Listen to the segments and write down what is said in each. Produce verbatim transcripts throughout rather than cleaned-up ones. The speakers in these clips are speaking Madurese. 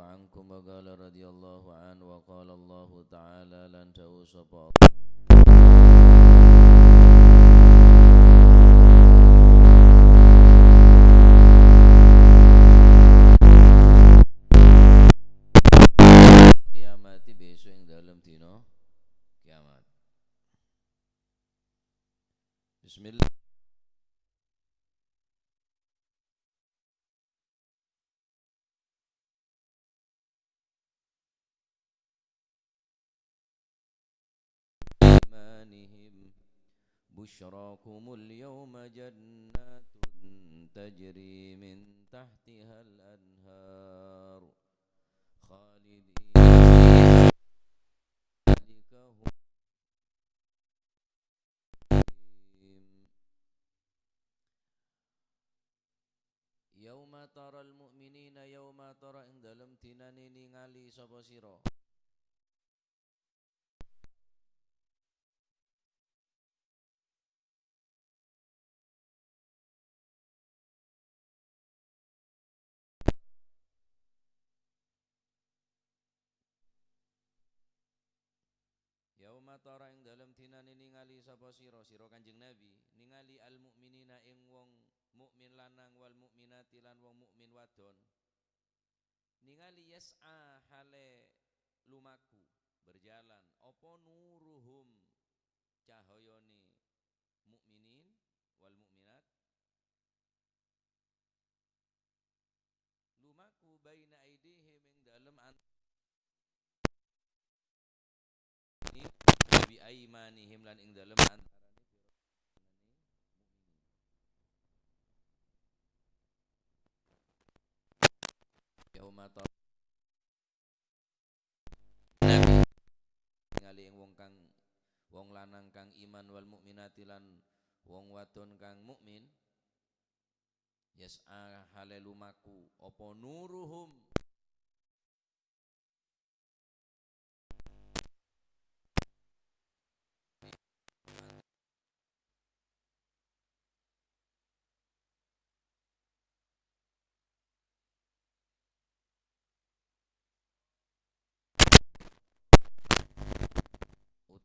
ankum wa qala radhiyallahu anhu wa qala Allahu ta'ala lan dawuh sapa Allah. Kiamati besok ing dalem dina kiamat. Bismillah. Imanihim. Busyrakumul yawma jannatun tajri min tahtihal anhar. Khalidina fiha. Dzalika huwa Yauma taral mu'minina, yauma tara ing dalem dinane ningali sapa sira. Yauma tara ing dalem dinane ningali sapa sira, sira Kanjeng Nabi, ningali al-mu'minina ing wong mukmin lanang wal mu'minati lan wong mukmin wadon. Ningali yas'a hale lumaku, berjalan, apa nuruhum cahayane mukminin wal mukminat. Lumaku baina aidihim ing dalem an-, bi aimanihim lan ing dalem antarane pira-pirane mukminin. Yauma ta-, Nabi ningali ing wong kang, wong lanang kang iman wal mukminati lan wong wadon kang mukmin, yas'a hale lumaku apa nuruhum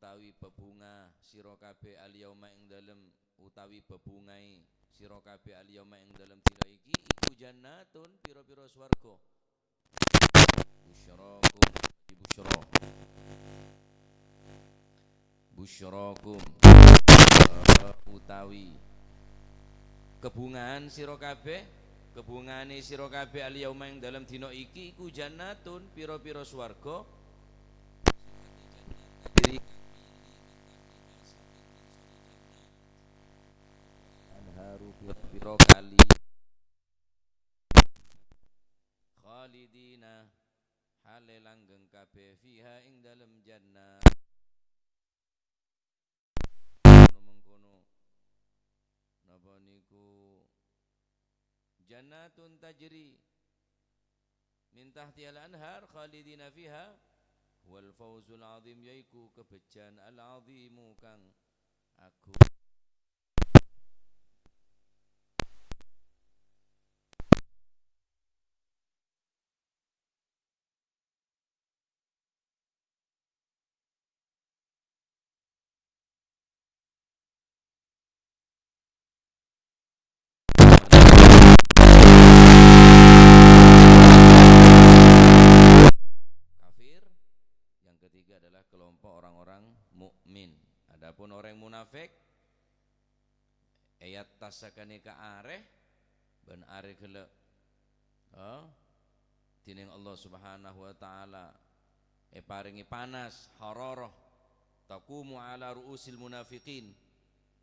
utawi bebunga sira kabeh al-yauma ing dalem, utawi bebungae sira kabeh al-yauma ing dalem dina iki, iku jannatun, pira-pira swarga. Busyrakum, busyra. Busyrakum, eh, utawi kebungaan sira kabeh, kebungaane sira kabeh al-yauma ing dalem dina iki iku jannatun, pira-pira swarga. Anharu pira-pira kali. Khalidina, hale langgeng kabeh, fiha ing dalem jannah. Mengkono-mengkono. Napa niku? Jannatun tajri min tahtihal anhar khalidina fiha, wal fawzul azim, yaiku kabeccan al-azimu kang agung. Kafir, yang ketiga adalah kelompok orang-orang mukmin. Adapun orang munafik, e attas sakaneka are, ban are gella', eh, dening Allah Subhanahu wa Ta'ala eparenge panas, hararah, taqumu ala ru'usil munafiqin,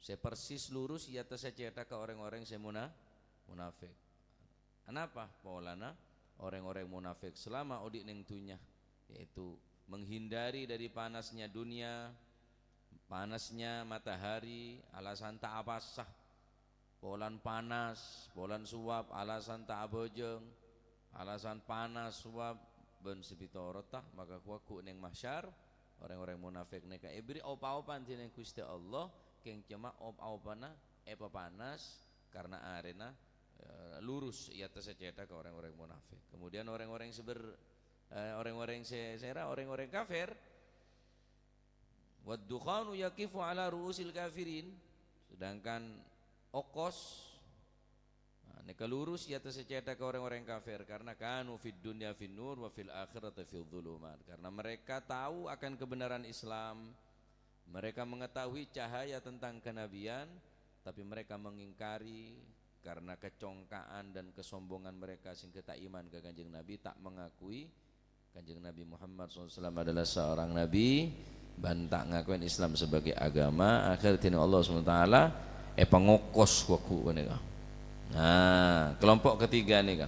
se persis lurus e attassa cethagga oreng-oreng se muna-, munafik. Anapa? Polana oreng-oreng munafik selama odi' neng dunnya, yaitu menghindari dari panasnya dunia, panasnya matahari, alasan ta' apasa. Polana panas, polana suwab, alasan ta' abhâjâng, alasan panas, suwab, bân se pitorotta, maka ghu-lagghu' neng mahsyar, oreng-oreng munafik neka eberri' op-aopan dening Guste Allah, keng coma op-aopanna epapanas karna arena, eh, lurus e attassa cethagga oreng-oreng munafik. Kemudian oreng-oreng se ber-, Eh, orèng-orèng sè, sèra, orèng-orèng kafir. "Wad-dukhanu yaqifu ala ru'usil kafirin." Sedangkan okos, nah, nèka lurus è attas cèthagghâ orèng-orèng kafir, karena kanu fid dunya fin nur wa fil akhirati fidz dzulumat. Karena mereka tahu akan kebenaran Islam, mereka mengetahui cahaya tentang kenabian, tapi mereka mengingkari karena kecongka'an dan kesombongan mereka sehingga ta' iman ka Kanjeng Nabi, ta' mengakui Kanjeng Nabi Muhammad sallallahu alaihi wasallam adalah seorang nabi, bân ta' ngakuin Islam sebagai agama. Akhir dhinèng Allah subhanahu wa ta'ala èpangokos ghu-lagghu panèka. Nah, kelompok ketiga nèka.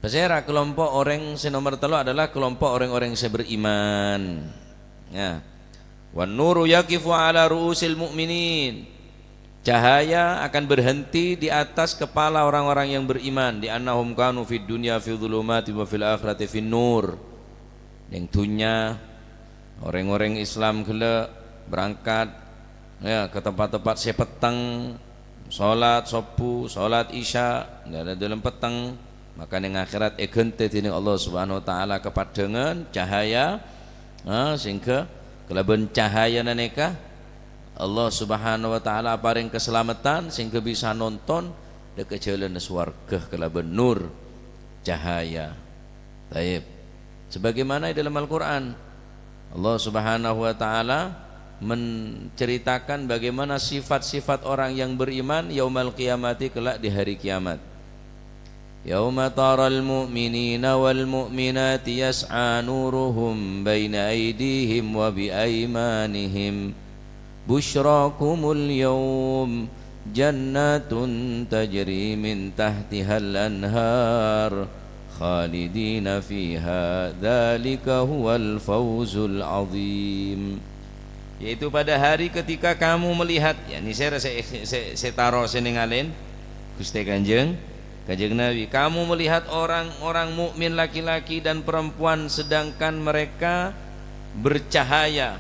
Pasèra kelompok orèng sè nomer tello' adalah kelompok orèng-orèng sè beriman. Ya. "Wan nuru yaqifu ala ru'usil mu'minin." Cahaya akan berhenti di atas kepala orang-orang yang beriman. "Li'annahum kanu fid dunya fi dzulumati wa fil akhirati fin nur." Neng dhunnya, orèng-orèng Islam ghellâ' berangkat, ya, ka tempat-tempat sè petteng, salat sobbhu, salat isya, dâlem petteng. Maka neng akhèrat èghântè dhinèng Allah Subhanahu wa Ta'ala kapaddhângan, cahaya, ha, sehingga kalabân cahayana nèka Allah Subhanahu wa Ta'ala aparèng kasalameddhân sehingga bisa nonton dâ' ka jhâlânna sowarghâ kalabân nur, cahaya. Taib. Sebagaimana di dalam Al-Quran, Allah Subhanahu wa Ta'ala menceritakan bagaimana sifat-sifat orang yang beriman yaumal qiyamati, kelak di hari kiamat. "Yauma taral mu'minina wal mu'minati yas'a nuruhum baina aidihim wa bi aimanihim. Busyrakumul yaum jannatun tajri min tahtihal anhar khalidina fiha, dzalika huwal fawzul azim." Yaitu pada hari ketika kamu melihat, yakni sèra sè, sè, sè taro sè nèngalè Ghustè Kanjeng, Kanjeng Nabi, "Kamu melihat orang-orang mukmin laki-laki dan perempuan, sedangkan mereka bercahaya.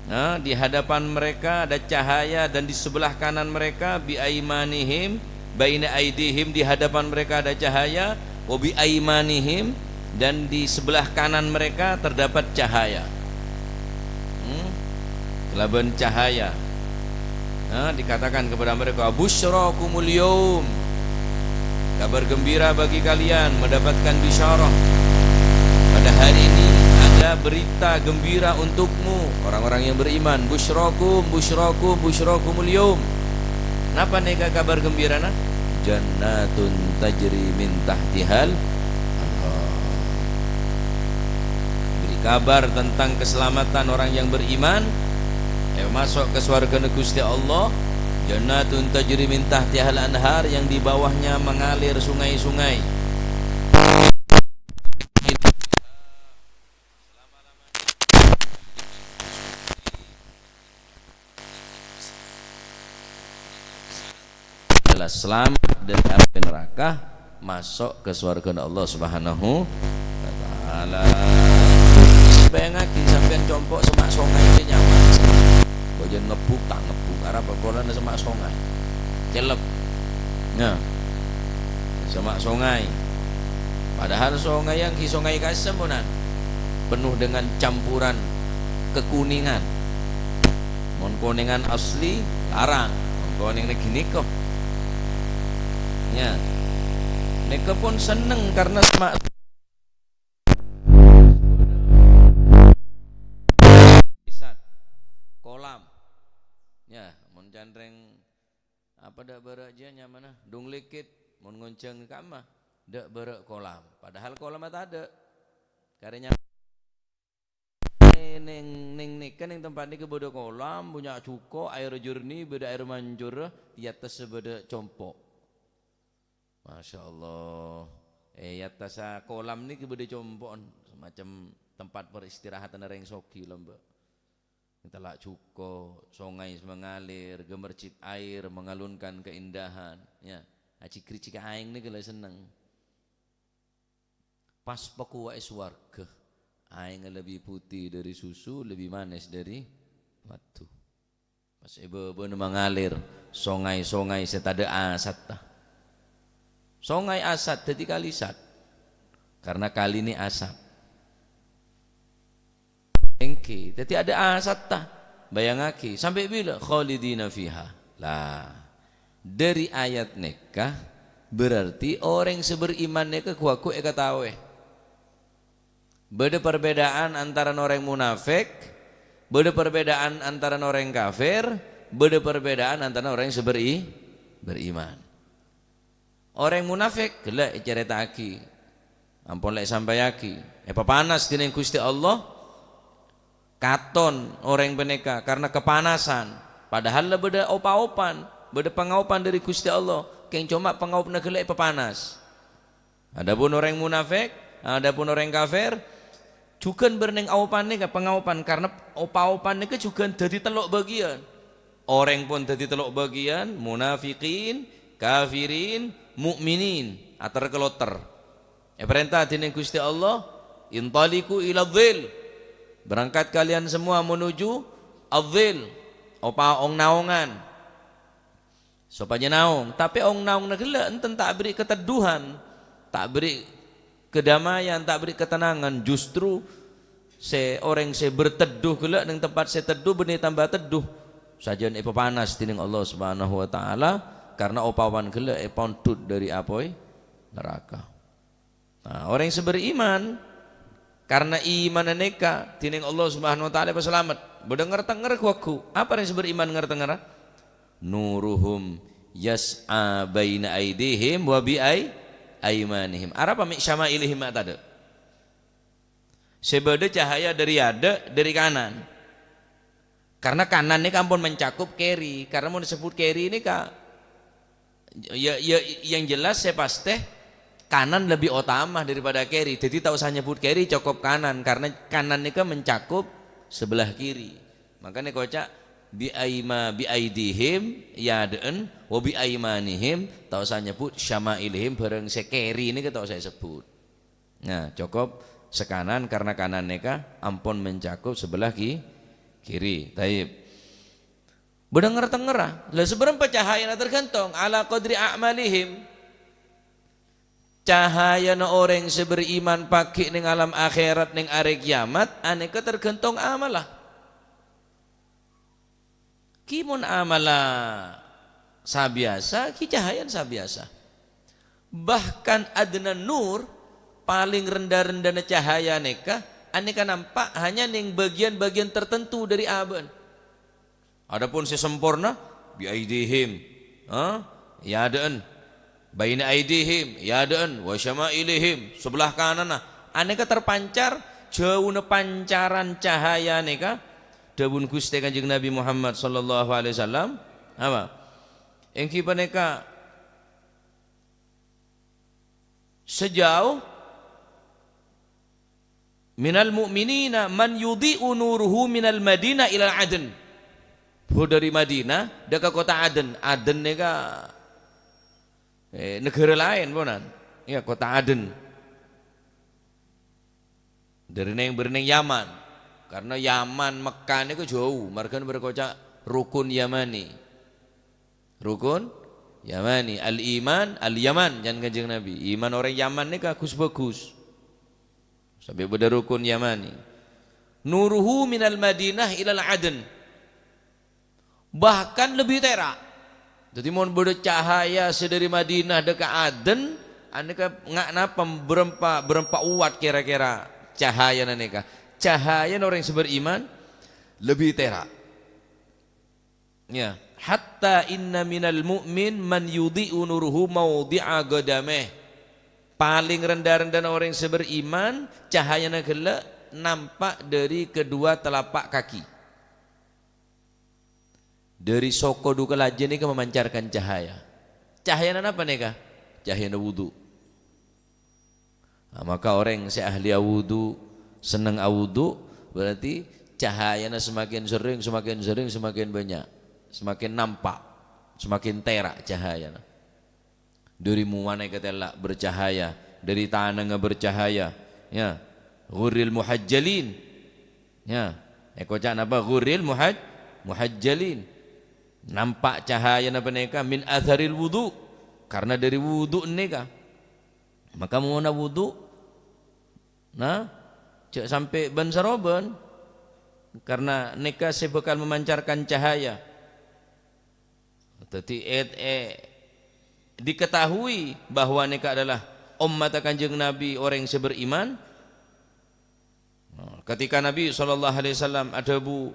Nah, di hadapan mereka ada cahaya, dan di sebelah kanan mereka, bi aimanihim, baina aidihim, di hadapan mereka ada cahaya, wa bi aimanihim, dan di sebelah kanan mereka terdapat cahaya." Hmm? Kelaban cahaya. Nah, dikatakan kepada mereka, "Busyrakumul yaum." Kabar gembira bagi kalian, mendapatkan bisyarah. Pada hari ini ada berita gembira untukmu, orang-orang yang beriman. "Busyrakum, busyrakum, busyrakumul yaum." Napa nèka kabar gembirana? "Jannatun tajri min tahtihal anhar." Beri kabar tentang keselamatan orang yang beriman, eh, masuk ke swargana Gusti Allah. "Jannatun tajri min tahtihal anhar," yang di bawahnya mengalir sungai-sungai. Adalah selamat dari api neraka, masuk ke swargana Allah Subhanahu wa Ta'ala. Bayangaghi sampèyan compo' sèma' songay sè nyaman. Bâjâna ngebbhuk, ta' ngebbhuk, arapa polana sèma' songay. Cellep. Nah. Sèma' songay. Padahal songay yang di songay kasem, ponan. Penuh dengan campuran kekuningan. Mon konèngan asli, larang. Mon konèng nèka ghânèka. Ya. Nèka pon senneng karena sèma' kolam. Ya, mon canrèng apa dâ' bârâ' jiyâ nyamana? Dung Likit, mon ngonjhâng kamma, dâ' bârâ' kolam. Padahal kolamma tadâ'. Karè nyam-, neng, neng nèka, neng tempat nèka bâdâ kolam, bânnya' jhuko', aèr jernih, bâdâ aèr mancor, è attassa bâdâ compo'. Masya Allah. Eh, è attassa kolam nèka bâdâ compo'en, semacam tempat peristirahatan orèng soghi, lambâ'. Tella' jhuko', songay sè mengalir, gemercik air mengalunkan keindahan. Ya, ajhik-rejhik aèng nèka la senneng. Pas pakowa'è sowarghâ, aèngnga lebbi putih dâri susu, lebbi manis dâri maddhu. Pas è bâbâna mangalir songay-songay sè tadâ' asatta. Songay asat dâddhi kalisat. Karena kali ini asat. Èngghi, dhâddhi adâ' asatta. Bayangaghi, sampè' bilâ? Khalidina fiha. Lah, dhâri ayat nèka berarti orèng sè beriman nèka ghu-lagghu èkataowè. Bâdâ perbedaan antarana orèng munafik, bâdâ perbedaan antarana orèng kafir, bâdâ perbedaan antarana orèng sè beri-, beriman. Orèng munafik ghellâ' ècarèta'aghi, ampon la èsampayaghi, èpapanas dhinèng Ghustè Allah, katon orèng panèka karna kapanasan, padahal la bâdâ opa-opan, bâdâ pangaopan dhâri Ghustè Allah, kèng coma pangaopanna ghellâ' èpapanas. Adapun orèng munafik, adapun orèng kafir, jhughân bârnèng aopan nèka, pangaopan, karna opa-opan nèka jhughân dhâddhi tello' bâgiyân. Orèng pon dhâddhi tello' bâgiyân, munafiqin, kafirin, mu'minin, ater-kaloter. Èparènta dhinèng Ghustè Allah, "Intaliqu ila dhil." Berangkat kalian semua menuju adh-dhil, opa ong-naongan. Sopajâ naong, tapè ong-naongnga ghellâ' enten ta' aberri' katedduhan, ta' aberri' kadamaian, ta' aberri' katenangan. Justru sè orèng sè berteduh ghellâ' neng tempat sè tedduh bânnè tamba tedduh, sajân èpapanas dhinèng Allah Subhanahu wa Ta'ala, karna opa-opan ghellâ' èpondhut dhâri apoy naraka. Nah, orèng sè beriman, karna imanna nèka, dhinèng Allah Subhanahu wa Ta'ala èpasalamet. Bâdâ nger-tenger ghu-lagghu. Apa orèng sè beriman nger-tengerra? "Nuruhum yas'a baina aidihim wa bi ai-, aimanihim." Arapa mè' syama'ilihim ma' tadâ'? Sè bâdâ cahaya dhâri adâ', dhâri kanan. Karna kanan nèka ampon mencakup kiri. Karna mon èsebbhut kiri nèka, ya, ya, yang jelas sè pastè kanan lebih otama daripada kiri. Dhâddhi ta' osa nyebbhut kiri, cokop kanan. Karna kanan nèka mencakup sebelah kiri. Makanya koca' bi aima-, bi aidihim, è adâ'ân, wa bi aimanihim, ta' osa nyebbhut syama'ilihim, bhârâng sè kiri nèka ta' osa èsebbhut. Nah, cokop sè kanan, karna kanan nèka ampon mencakup sebelah ki-, kiri. Taib. Bâdâ nger-tengerra. Lah, sabârâmpa cahayana tergantung ala qadri a'malihim. Cahayana orèng sè beriman pagghi' neng alam akhèrat, neng arè kiyamat, anèka tergantung amalla. Ghi mon amalla sabiyasa, ghi cahayana sabiyasa. Bahkan adna nur, palèng rendha-rendhana cahaya nèka, anèka nampa' hanya neng bâgiyân-bâgiyân tartanto dhâri abâ'na. Adapun sè samporna, bi aidihim, ha? È adâ'ân. Baina aidihim, è adâ'ân, wa syama'ilihim, sebelah kananna. Anèka terpancar, jhâuna pancaran cahaya nèka, dhâbuna Ghustè Kanjeng Nabi Muhammad sallallahu alaihi wasallam, apa? Èngghi panèka sejauh minal mu'minina man yudhi'u nuruhu minal Madinah ilal Aden. Bu, dhâri Madinah dâ' ka kottha Aden. Aden nèka, eh, naghârâ laèn, ponan. Iyâ, kottha Aden. Dhâri neng-, bâri' neng Yaman. Karna Yaman, Mekkah nèka jhâu, marghâna bârâ koca' rukun Yamani. Rukun Yamani, al-iman al-Yaman, can Kanjeng Nabi. Iman orèng Yaman nèka ghus-bhâghus. Sampè' bâdâ rukun Yamani. Nuruhu minal Madinah ilal Aden. Bahkan lebbi tèra'. Dhâddhi, mon bâdâ cahaya sè dhâri Madinah dâ' ka Aden, anèka nga-, napa bârâmpa, bârâmpa watt kèra-kèra cahayana nèka. Cahayana orèng sè beriman lebbi tèra'. Ya, "Hatta inna minal mu'min man yudhi'u nuruhu maudhi'a qadameh." Palèng rendha-rendhana orèng sè beriman, cahayana ghellâ' nampa' dhâri kedua telapak kaki. Dhâri soko dhu kalajâ nèka memancarkan cahaya. Cahayana napa nèka? Cahayana wudhu. Nah, maka orèng sè ahli awudhu, senneng awudhu, berarti cahayana semakin sering, semakin sering, semakin banyak, semakin nampak, semakin tèra' cahayana. Dhâri muwana èkatella' bercahaya, dhâri tanangnga bercahaya, ya. Ghurril muhajjalin. Ya, èkoca' napa? Ghurril muhaj-, muhajjalin. Nampak cahayana panèka min atharil wudhu, karna dhâri wudhu nèka. Maka mon awudhu, Nah, jhâ' sampè' bân-sarobân, karna nèka sè bhâkal memancarkan cahaya. Dhâddhi, è-, è-, diketahui bahwa nèka adalah ommatta Kanjeng Nabi, orèng sè beriman. Nah, ketika Nabi sallallahu alaihi wasallam adhâbu,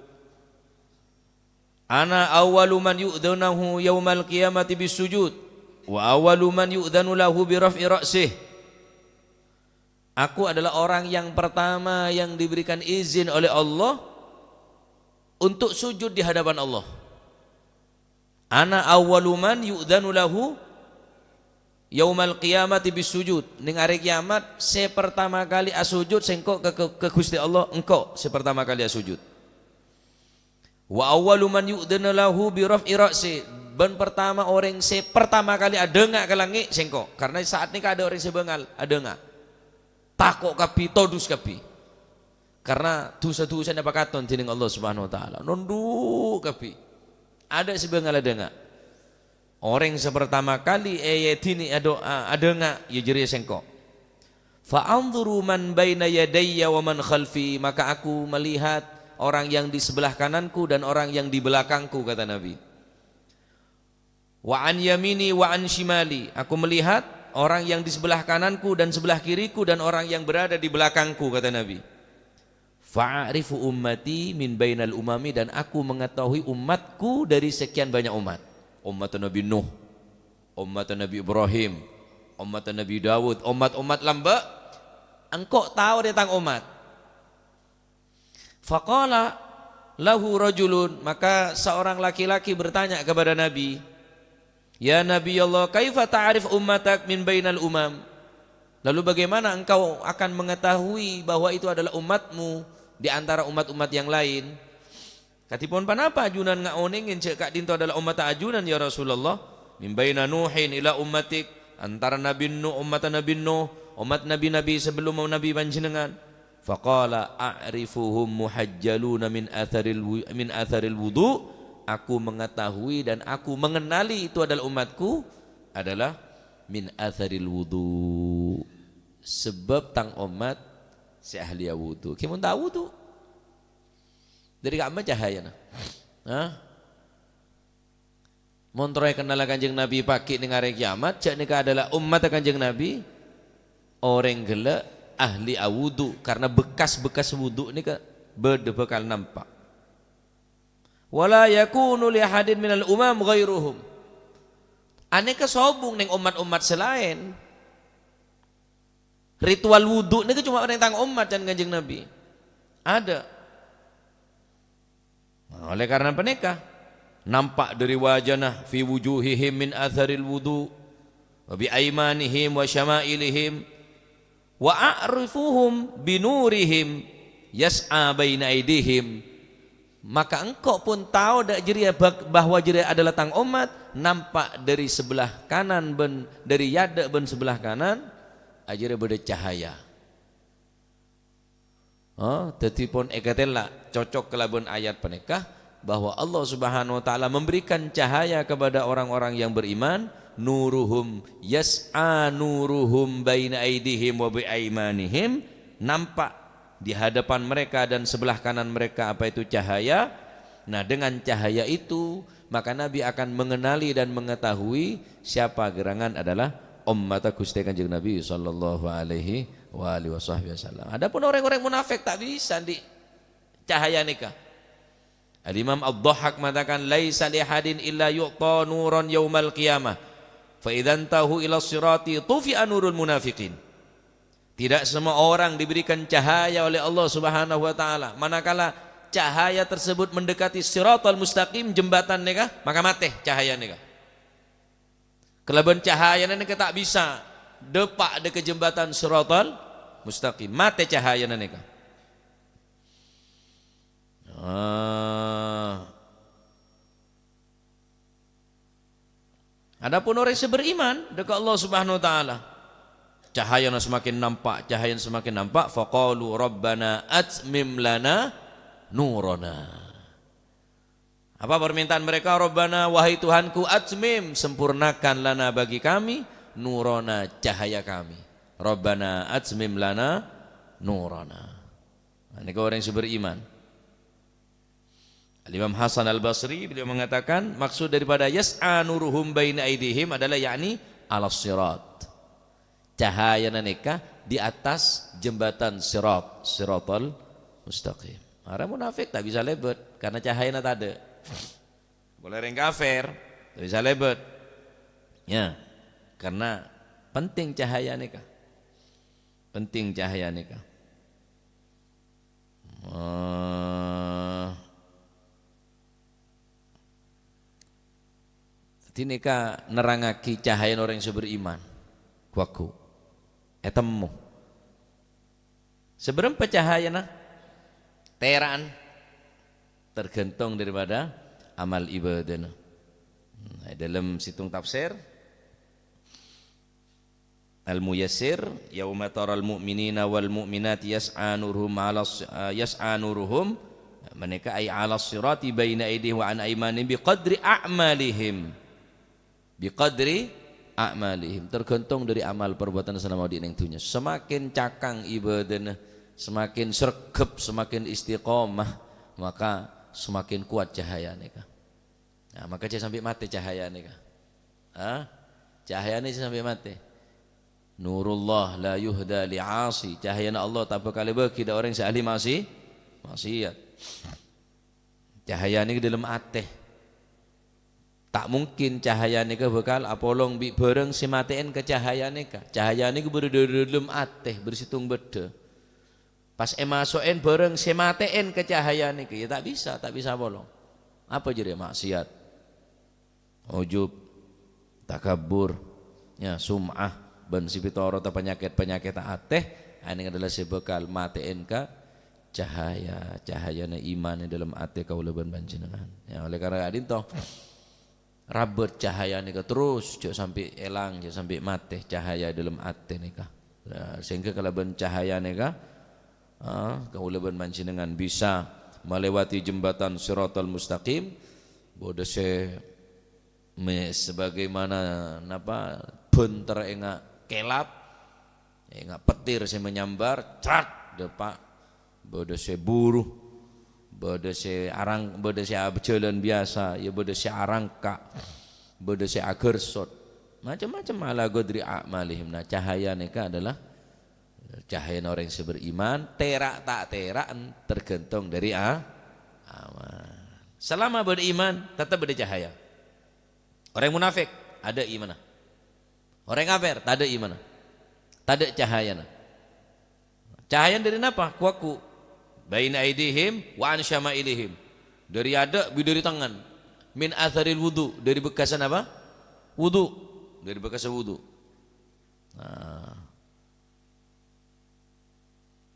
"Ana awwalu man yu'dzanu lahu yaumal qiyamati bis sujud, wa awwalu man yu'dzanu lahu bi raf'i ra'sih." Aku adalah orang yang pertama yang diberikan izin oleh Allah untuk sujud di hadapan Allah. "Ana awwalu man yu'dzanu lahu yaumal qiyamati bis sujud." Neng arè kiyamat, sè pertama kali asujud sèngko' ka, ka, ka Ghustè Allah, engko' sè pertama kali asujud. "Wa awwalu man yu'dzanu lahu bi raf'i ra'si," bân pertama orèng sè pertama kali adhânga' ka langngè' sèngko'. Karna sa'at nèka adâ' orèng sè bângal adhânga'. Tako' kabbhi, todus kabbhi. Karna dhusa-dhusana èpakaton dhinèng Allah Subhanahu wa Ta'ala. Nondhu' kabbhi. Adâ' sè bângal adhânga'. Orèng sè pertama kali èèdhinè adu'a, adhânga', ya jârèya sèngko'. "Fa anzuru man baina yadayya wa man khalfi," maka aku melihat orang yang di sebelah kananku dan orang yang di belakangku, kata Nabi. "Wa an yamini wa an shimali," aku melihat orang yang di sebelah kananku dan sebelah kiriku dan orang yang berada di belakangku, kata Nabi. "Fa'arifu ummati min bainal umami," dan aku mengetahui umatku dari sekian banyak umat. Umat Nabi Nuh, umat Nabi Ibrahim, umat Nabi Daud, umat-umat lambâ', engko' tao dâ' tang umat. Faqala lahu rajulun, maka seorang laki-laki bertanya kepada Nabi, "Ya Nabi Allah, kaifa ta'rif ummatak min bainal umam?" Lalu bagaimana engkau akan mengetahui bahwa itu adalah umatmu di antara umat-umat yang lain? Kadhipon ponapa ajunan ngaonèngè jhâ' ka'dinto adalah ommatta ajunan, ya Rasulullah? "Min baina Nuhin ila ummatik," antara Nabi Nuh, ommatta Nabi Nuh, ommat nabi-nabi sebelum Nabi panjhennengngan. Faqala, "A'rifuhum muhajjaluna min atharil wu-, min atharil wudu." Aku mengetahui dan aku mengenali itu adalah umatku, adalah min atharil wudu. Sebab tang ommat sè ahli awudu. Ghi mon ta' awudu. Dâri ka'emma cahayana. Hah? Mon terro èkennala Kanjeng Nabi pagghi' neng arè kiyamat, jhâ' nèka adalah ommatta Kanjeng Nabi, orèng ghellâ' ahli awudu, karna bekas-bekas wudu nèka bâdâ bhâkal nampa'. "Wa la yakunu li ahadin minal umam ghairuhum." Anèka sobung neng ommat-ommat sè laèn. Ritual wudu nèka coma orèng tang ommat, can Kanjeng Nabi. Adâ'. Nah, oleh karena panèka, nampa' dâri wajana, "Fi wujuhihim min atharil wudu, wa bi aimanihim wa syama'ilihim, wa a'rifuhum bi nurihim yas'a baina aidihim." Maka engko' pon tao dâ' jârèya bak-, bahwa jârèya adalah tang ommat, nampa' dâri sebelah kanan bân, dâri yadâ' bân sebelah kanan, ajârèya bâdâ cahaya. Oh, dhâddhi pon èkatèla' cocok kalabân ayat panèka, bahwa Allah Subhanahu wa Ta'ala memberikan cahaya kepada orang-orang yang beriman, "Nuruhum yas'a nuruhum baina aidihim wa bi aimanihim," nampak di hadapan mereka dan sebelah kanan mereka, apa itu cahaya. Nah, dengan cahaya itu, maka Nabi akan mengenali dan mengetahui siapa gerangan adalah ommatta Ghustè Kanjeng Nabi sallallahu alaihi wa alihi wasahbihi wasallam. Adapun orang-orang munafik tak bisa andi' cahaya nèka. Al-Imam Ad-Dhahhak mengatakan, "Laisa li ahadin illa yu'ta nuran yaumal qiyamah. Fa idzan tahu ila sirati tufi'a nurul munafiqin." Tidak semua orang diberikan cahaya oleh Allah Subhanahu wa Ta'ala. Manakala cahaya tersebut mendekati Siratal Mustaqim, jembatan nèka, maka matè cahaya nèka. Kalabân cahayana nèka ta' bisa dâpa' dâ' ka jembatan Siratal Mustaqim. Matè cahayana nèka. Ah. Adapun orèng sè beriman dâ' ka Allah Subhanahu wa Ta'ala, cahayana semakin nampak, cahayana semakin nampak, faqalu rabbana atmim lana nurana. Apa permintaan mereka? "Rabbana, wahai Tuhanku, atmim, sempurnakan, lana, bagi kami, nurana, cahaya kami." "Rabbana, atmim lana nurana. Nah, nèka orèng sè beriman. Al-Imam Hasan Al-Basri, beliau mengatakan, maksud daripada "yas'a nuruhum baina aidihim" adalah yakni "'alas sirat". Cahayana nèka di atas jembatan sirat, siratal mustaqim. Orèng munafik ta' bisa lèbât karena cahayana tadâ'. Polè orèng kafir, ta' bisa lèbât. Ya, karena penting cahaya nèka. Penting cahaya nèka. Eh, dhâddhi nèka nerrangngaghi cahayana orèng sè beriman. Ghu-lagghu. Ètemmo. Sabârâmpa cahayana? Tèra'an. Tergantung daripada amal ibadana. Nah, è dâlem sèttong tafsir, Al-Muyassir, "Yauma taral mu'minina wal mu'minati yas'a nuruhum 'alas, eh, yas'a nuruhum," manèka ay 'alas sirati baina aidihim wa an aimanihim biqadri a'malihim. Biqadri a'malihim, tergantung dari amal perbuatan selama odi' neng dunya. Semakin cakang ibadana, semakin sregep, semakin istiqomah, maka semakin kuat cahaya nèka. Nah, maka jhâ' sampè' matè cahaya nèka. Hah? Cahayana jhâ' sampè' matè. Nurullah la yuhda li 'asi. Cahayana Allah ta' bhâkal èbâghi dâ' orèng sè ahli ma'si-, ma'siyat. Cahaya nèka dâlem atè. Ta' mungkin cahaya nèka bhâkal apolong bi' bhârâng sè matè'èn ka cahaya nèka. Cahaya nèka bâdâ dâlem atè, bâdâ sèttong bâdâ. Pas èmaso'èn bhârâng sè matè'èn ka cahaya nèka, ya ta' bisa, ta' bisa apolong. Apa jârèya? Ma'siyat, ujub, takabbur, ya, sum'ah, bân sè pètorotta panyakèt-panyakèt atè, anèng adalah sè bhâkal matè'èn ka cahaya, cahayana iman è dâlem atè kaulâ bân panjhennengngan. Ya, oleh karena ka'dinto, rabât cahaya nèka terros, jhâ' sampè' èlang, jhâ' sampè' matè cahaya è dâlem atè nèka. Nah, sehingga kalabân cahaya nèka, ah, kaulâ bân panjhennengngan bisa melewati jembatan Shiratal Mustaqim, bâdâ sè me-, sebagaimana napa, bhântèr enga' kèlap, enga' petir sè manyambar, crat, dâpa'. Bâdâ sè buru, bâdâ sè arang-, bâdâ sè abjhâlân biyasa, ya bâdâ sè arangka', bâdâ sè agersot. Macem-macem ala qadri a'malihim. Nah, cahaya nèka adalah cahayana orèng sè beriman, tèra' ta' tèra'an tergantung dâri a-, amal. Selama bâdâ iman, tetep bâdâ cahaya. Orèng munafik, adâ' imanna. Orèng kafir, tadâ' imanna. Tadâ' cahayana. Cahayana dâri napa? Ku-, ku. Baina aidihim wa an syama'ilihim. Dâri adâ' bi' dâri tengnga. Min atsaril wudu, dâri bekkasân apa? Wudu. Dâri bekkasân wudu. Nah.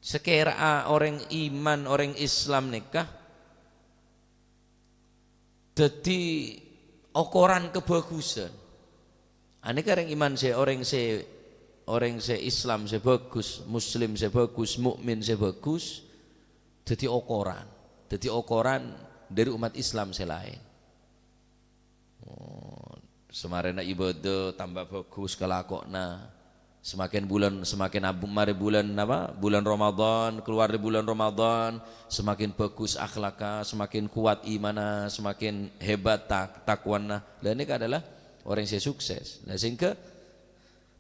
Sakèra'a orèng iman, orèng Islam nèka dhâddhi okoran kabhâghusân. Anèka orèng iman sè, orèng sè, orèng sè Islam sè bhâghus, Muslim sè bhâghus, mukmin sè bhâghus, dhâddhi okoran. Dhâddhi okoran dâri ommat Islam sè laèn. Oh, samarèna ibâdâ tamba bhâghus kalakowanna. Semakin bulân, semakin abu-, marè bulân apa? Bulân Ramadan, kalowar dâri bulân Ramadan, semakin bhâghus akhlakka, semakin kuat imanna, semakin hebat tak-, takwana. Lah, nèka adalah orèng sè sukses. Nah, sehingga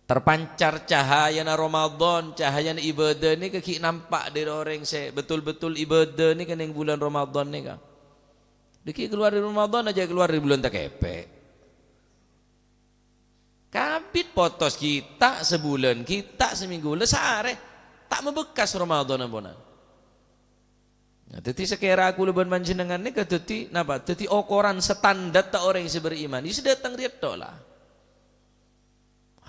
terpancar cahayana Ramadan, cahayana ibâdâ nèka ghi' nampa' dâri orèng sè betul-betul ibâdâ nèka neng bulân Ramadan nèka. Dâgghi' kalowar dâri Ramadan aja kalowar dâri bulân takèpè'. Kabit potos ghi' ta' sabulân, ghi' ta' samènggu, la saarè. Ta' mabekkas Ramadan amponan. Nah, dhâddhi sakèra kaulâ bân panjhennengngan nèka dhâddhi napa? Dhâddhi okoran standarta orèng sè beriman. Iyâ sè dâteng rèya tok la.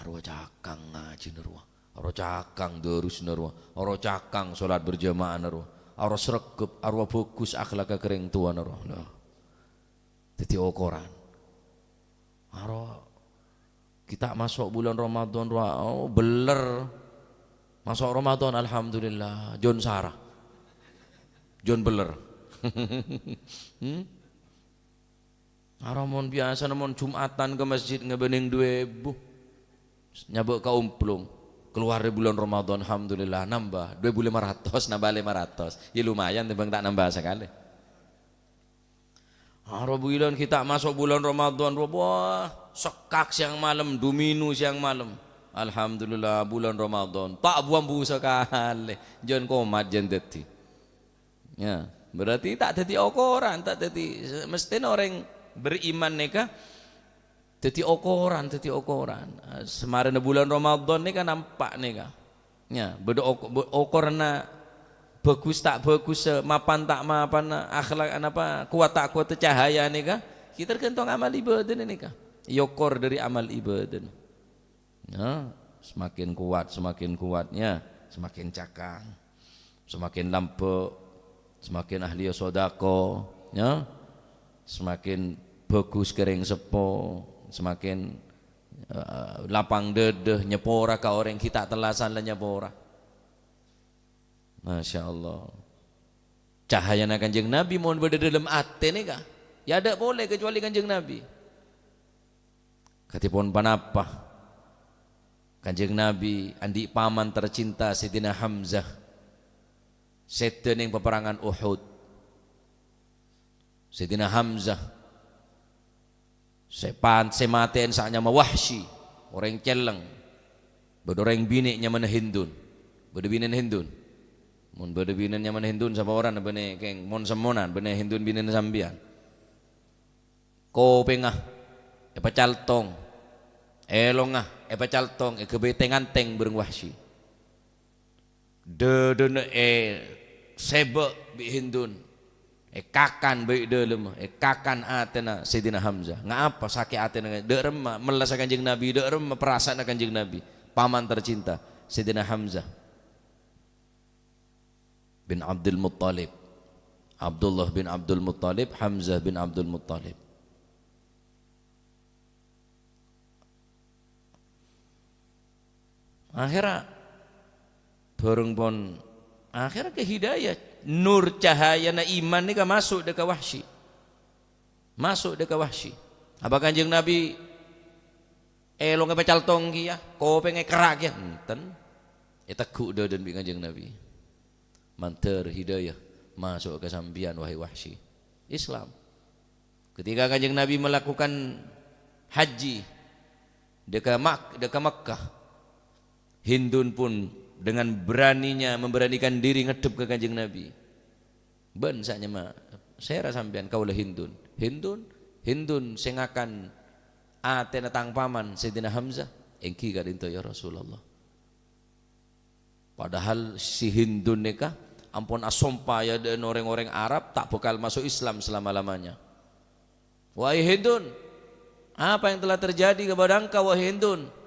Arowa cakang ngajhina rowa, arowa cakang dârusna rowa, arowa cakang sholat berjamaahna rowa, arowa sregep, arowa bhâghus akhlakka ka rèng towana rowa. Lah. Dhâddhi okoran. Arowa ghi' ta' maso' bulân Ramadan rowa, oh, beller. Maso' Ramadan, alhamdulillah, jhân sara. Jhân beller. Hmm? Arowa mon biyasana mon Jum'atan ka masjid ngabânèng dhu èbu. Nyabâ' ka omplong. Kalowar è bulân Ramadan, alhamdulillah, nambâ. Dua èbu lèma ratos, nambâ lèma ratos. Yâ lumayan tèmbhâng ta' nambâ sakalè. Aro bulân ghi' ta' maso' bulân Ramadan, wah, sekkak sèyang malem, domino sèyang malem. Alhamdulillah, bulân Ramadan. Ta' bu-ambu sakalè. Jân komat, jân dhâddhi. Ya, berarti ta' dhâddhi okoran, ta' dhâddhi, mestèna orèng beriman nèka dhâddhi okoran, dhâddhi okoran. Samarèna bulân Ramadan nèka nampa' nèka. Ya, bâdâ oko-, bâ-, okoranna bhâghus ta' bhâghus, mapan ta' mapan, akhlak, napa, kowat ta' kowat cahaya nèka, ghi' tergantung amal ibadana nèka. Èokor dâri amal ibadana. Ya, semakin kuat, semakin kuat, ya, semakin cakang, semakin lambâ', semakin ahli sodako, ya, semakin bhâghus kèrèng seppo, semakin, eh, lapang dâdâ, nyapora ka orèng ghi' ta' tellasan la nyapora. Masya Allah. Cahayana Kanjeng Nabi mon bâdâ dâlem atè nèka, ya adâ' polè kecuali Kanjeng Nabi. Kadhipon ponapa? Kanjeng Nabi andi' paman tercinta Sayyidina Hamzah, sèdhâ neng paperangan Uhud. Sayyidina Hamzah sè pan-, sè matè'èn sanyama Wahsy, orèng celleng. Bâdâ orèng binè' nyamana Hindun. Bâdâ binèna Hindun? Mon bâdâ binèna nyamana Hindun, sapa orèng bânnè kèng mon-semmonan, bânnè Hindun binèna sampèyan. Kopèngnga èpacaltong, èlongnga èpacaltong, èghâbây tèng-antèng bhâreng Wahsy. Dâdâna èsèbâ' bi' Hindun, èkakan bai' dâlemma, èkakan atèna Sayyidina Hamzah. Ngapa sakè' atèna, dâ' remma mellassa Kanjeng Nabi, dâ' remma parasaanna Kanjeng Nabi, paman tercinta Sayyidina Hamzah bin Abdul Muttalib. Abdullah bin Abdul Muttalib, Hamzah bin Abdul Muttalib. Akhèrra, bhâreng pon, akhèrra kè hidayah, nur cahayana iman nèka maso' dâ' ka Wahsy. Maso' dâ' ka Wahsy. Apa Kanjeng Nabi èlongnga èpacaltong kèya, kopèngnga èkerra' kèya? Enten. Ètegghu' dâdâna bi' Kanjeng Nabi. Mandhâr hidayah maso' ka sampèyan, wahai Wahsy. Islam. Ketika Kanjeng Nabi melakukan haji dâ' ka Mak-, dâ' ka Mekkah, Hindun pun dengan beraninya memberanikan diri ngaddhep ka Kanjeng Nabi. "Bân sanyama, sèra sampèyan?" "Kaulâ Hindun." "Hindun?" "Hindun sè ngakan atèna tang paman Sayyidina Hamzah?" "Èngghi ka'dinto, ya Rasulullah." Padahal si Hindun nèka ampon asompa è adâ'na rèng-orèng Arab ta' bhâkal maso' Islam salama-lamanya. "Wahai Hindun, apa yang telah terjadi kepada engkau, wahai Hindun?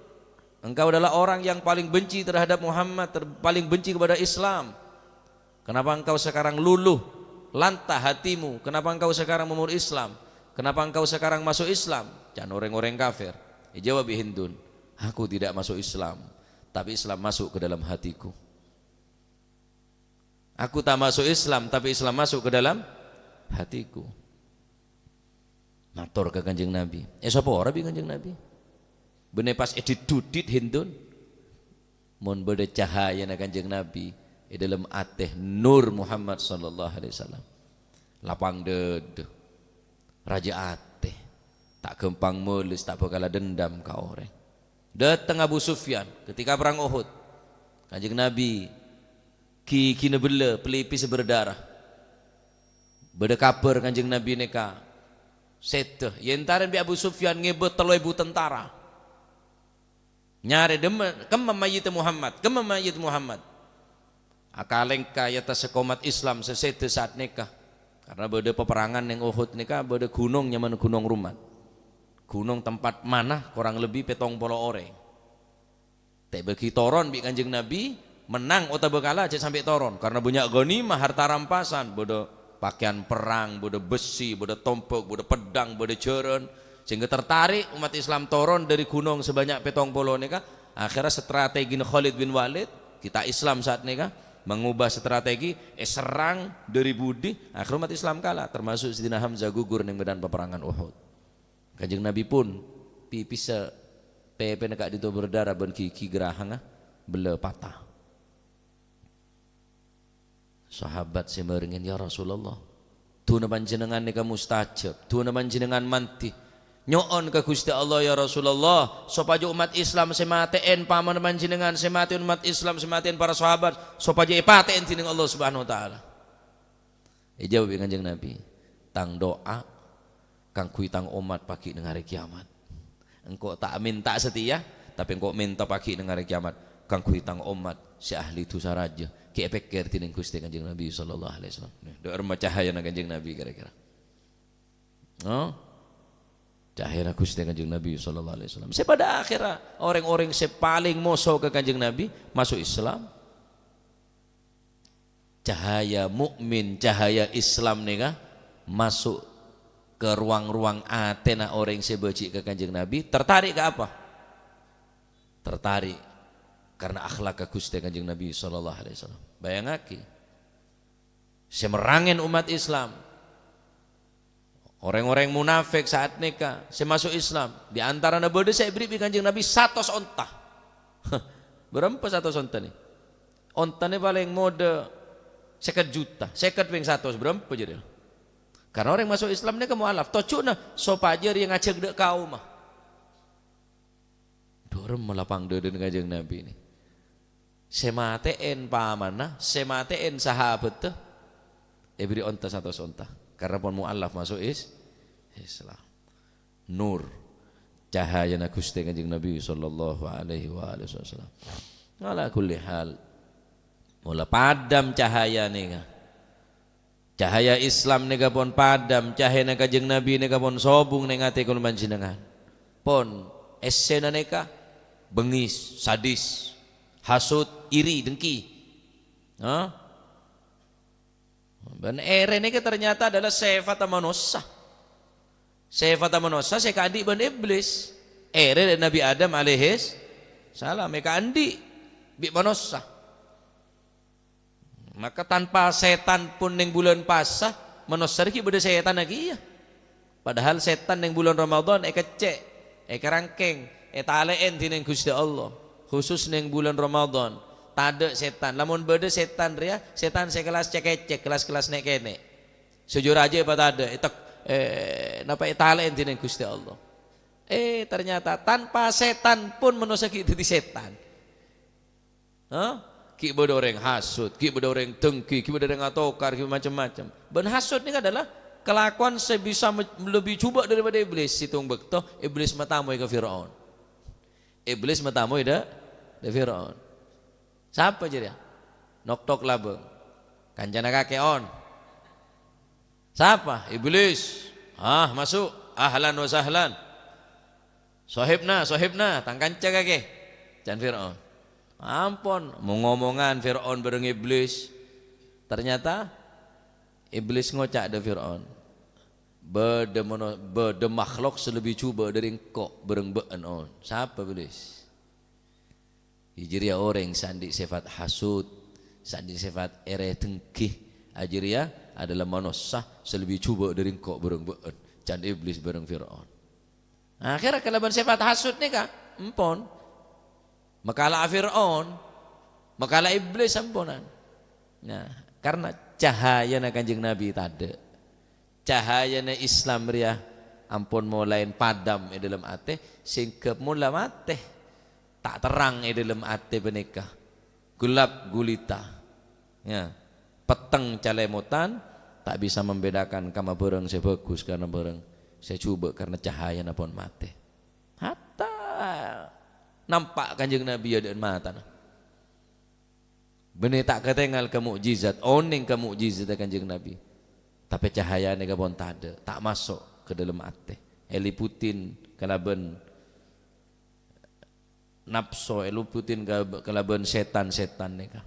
Engkau adalah orang yang paling benci terhadap Muhammad, ter-, paling benci kepada Islam. Kenapa engkau sekarang luluh, lantah hatimu? Kenapa engkau sekarang memeluk Islam? Kenapa engkau sekarang masuk Islam?" Can orèng-orèng kafir. Èjâwâb bi' Hindun, "Aku tidak masuk Islam, tapi Islam masuk ke dalam hatiku. Aku tak masuk Islam, tapi Islam masuk ke dalam hatiku." Mator ka Kanjeng Nabi. Èsapora bi' Kanjeng Nabi. Bânnè pas èdhidhudhit Hindun. Mon bâdâ cahayana Kanjeng Nabi è dâlem atè Nur Muhammad sallallahu alaihi wasallam. Lapang dâdâ. Rajâ atè. Ta' ghâmpang males, ta' bhâkal adendam ka orèng. Dâteng Abu Sufyan ketika perang Uhud. Kanjeng Nabi ghighina bellâ, pelipis berdara. Bâdâ kabhâr Kanjeng Nabi nèka sèdhâ, èentarè bi' Abu Sufyan ngèbâ tello èbu tentara. Nyarè, "Dimma, kemma mayyit Muhammad? Kemma mayyit Muhammad?" Akalèngka è attassa komat Islam sè sèdhâ sa'at nèka. Karna bâdâ paperangan neng Uhud nèka, bâdâ ghunong nyamana Ghunong Rumat. Ghunong tempat mana korang lebbi pèttong polo orèng. Ta' èbâghi toron bi' Kanjeng Nabi, mennang otabâ kala jhâ' sampè' toron. Karna bânnya' ghanimah, harta rampasan, bâdâ pakèyan perrang, bâdâ bessè, bâdâ tombhâk, bâdâ peddhâng, bâdâ jhârân. Sehingga tertarik umat Islam toron dâri ghunong sabânnya' pèttong polo nèka. Akhèrra strategina Khalid bin Walid, kita Islam sa'at nèka, mangobâ strategi, èserrang dâri budi, akhèrra umat Islam kala, termasuk Sayyidina Hamzah gugur neng medan paperangan Uhud. Kanjeng Nabi pun pipissa pèpèna ka'dinto berdara bân ghighi ghârahangnga. bellâ patah. Sahabat sè marèngè, "Ya Rasulullah, du'ana panjhennengngan nèka mustajab, du'ana panjhennengngan mandhi. Nyo'on ka Ghustè Allah, ya Rasulullah, sopajâ ommat Islam sè matè'èn pamana panjhennengngan, sè matè'èn ommat Islam, sè matè'èn para sahabat, sopajâ èpatè'èn dhinèng Allah Subhanahu wa Ta'ala." Èjâwâb bi' Kanjeng Nabi, "Tang du'a kaangghuy tang ommat pagghi' neng arè kèyamat. Engko' ta' mènta satèya, tapè engko' mènta pagghi' neng arè kèyamat kaangghuy tang ommat sè ahli dhusa rajâ." Ghi' èpèkkèr dhinèng Ghustè Kanjeng Nabi sallallahu alaihi wasallam. Dâ' remma cahayana Kanjeng Nabi kira-kira. No? Cahayana Ghustè Kanjeng Nabi sallallahu alaihi wasallam. Sè padâ akhèrra orèng-orèng sè palèng moso ka Kanjeng Nabi maso' Islam. Cahaya mukmin, cahaya Islam nèka maso' ka ruwang-ruwang atèna orèng sè bâji' ka Kanjeng Nabi, tertarik ka apa? Tertarik karena akhlak ka Ghustè Kanjeng Nabi sallallahu alaihi wasallam. Bayangaghi, sè merrangèn ommat Islam, orèng-orèng munafik sa'at nèka sè maso' Islam, di antarana bâdâ sè èberri' bi' Kanjeng Nabi satos onta. Bârâmpa satos onta nè? Ontana palèng modâ sèket juta, sèket pèng satos, bârâmpa jârèya? Karena orèng maso' Islam nèka mu'alaf, tojjhuna sopajâ rèya ngajhâk dâ' kaomma. Dâ' remma lapang dâdâna Kanjeng Nabi nè. Sè matè'èn pamana, sè matè'èn sahabhâddhâ, èberri' onta satos onta. Karena pon mu'alaf maso' Is-, Islam. Nur, cahayana Ghustè Kanjeng Nabi sallallahu alaihi wa alihi wasallam. Ala kulli hal, mola padam cahaya nèka. Cahaya Islam nèka pon padam, cahayana Kanjeng Nabi nèka pon sobung neng atè kaulâ panjhennengngan. Pon, èssèna nèka bengngis, sadis, hasut, iri, dengki. Ha? Bân èrè nèka ternyata adalah sèfatta manossa. Sèfatta manossa sè èkaandi' bân Iblis. Èrè dâ' Nabi Adam alaihis salam èkaandi' bi' manossa. Maka tanpa sètan pon neng bulân pasa, manossa rèya ghi' bâdâ sètanna kèya. Padahal sètan neng bulân Ramadan èkeccè', èkarangkèng, ètalè'èn dhinèng Ghustè Allah. Khusus neng bulân Ramadan, tadâ' sètan. Lamon bâdâ sètan rèya, sètan sè kellas cè-kècèk, kellas-kellas nè'-kènè'. Sè jâ-rajâ èpatadâ', ètek-, eh, napa ètalè'èn dhinèng Ghustè Allah. Eh, ternyata tanpa sètan pon manossa ghi' dhâddhi sètan. Hah? Ghi' bâdâ orèng hasut, ghi' bâdâ orèng dengki, ghi' bâdâ orèng atokar, ghi' macem-macem. Bân hasut nèka adalah kalakowan sè bisa me-, lebbi jhubâ' daripada Iblis. Sèttong bâkto Iblis matamoy ka Fir'aun. Iblis matamoy dâ', dâ' Fir'aun. Sapa jârèya? Noktok labâng. Kancana kakè, "On." Sapa? Iblis. "Ah, maso'. Ahlan wa sahlan. Sohibna, sohibna, tang kanca kakè," can Fir'aun. Ampon, mong-omongan Fir'aun bâreng Iblis. Ternyata Iblis ngoca' dâ' Fir'aun, "Bâdâ mono-, bâdâ makhlok sè lebbi jhubâ' dâri engko' bâreng bâ'en, On." Sapa, Iblis? Iyâ jârèya orèng sè andi' sèfat hasut, sè andi' sèfat èrè dengki. Iyâ jârèya adalah manossa sè lebbi jhubâ' dâri engko' bâreng bâ'en, can Iblis bâreng Fir'aun. Akhèrra kalabân sèfat hasut nèka, empon. Makala'a Fir'aun, makala'a Iblis samponan. Nah, karna cahayana Kanjeng Nabi tadâ'. Cahayana Islam rèya ampon molaè padam è dâlem atè, sèngghâ mola matè. Ta' terrang è dâlem atè panèka. Gelap gulita. Ya. Petteng calèmotan, ta' bisa membedakan kamma bârâng sè bhâghus karna bârâng sè jhubâ' karna cahayana pon matè. Hatta nampa' Kanjeng Nabi è adâ'na matana. Bânnè ta' katèngal ka mo'jizat, onèng ka mo'jizatta Kanjeng Nabi. Tapè cahayana nèka pon tadâ', ta' maso' ka dâlem atè. Èliputin kalabân napso, èliputin ka-, kalabân sètan-sètan nèka.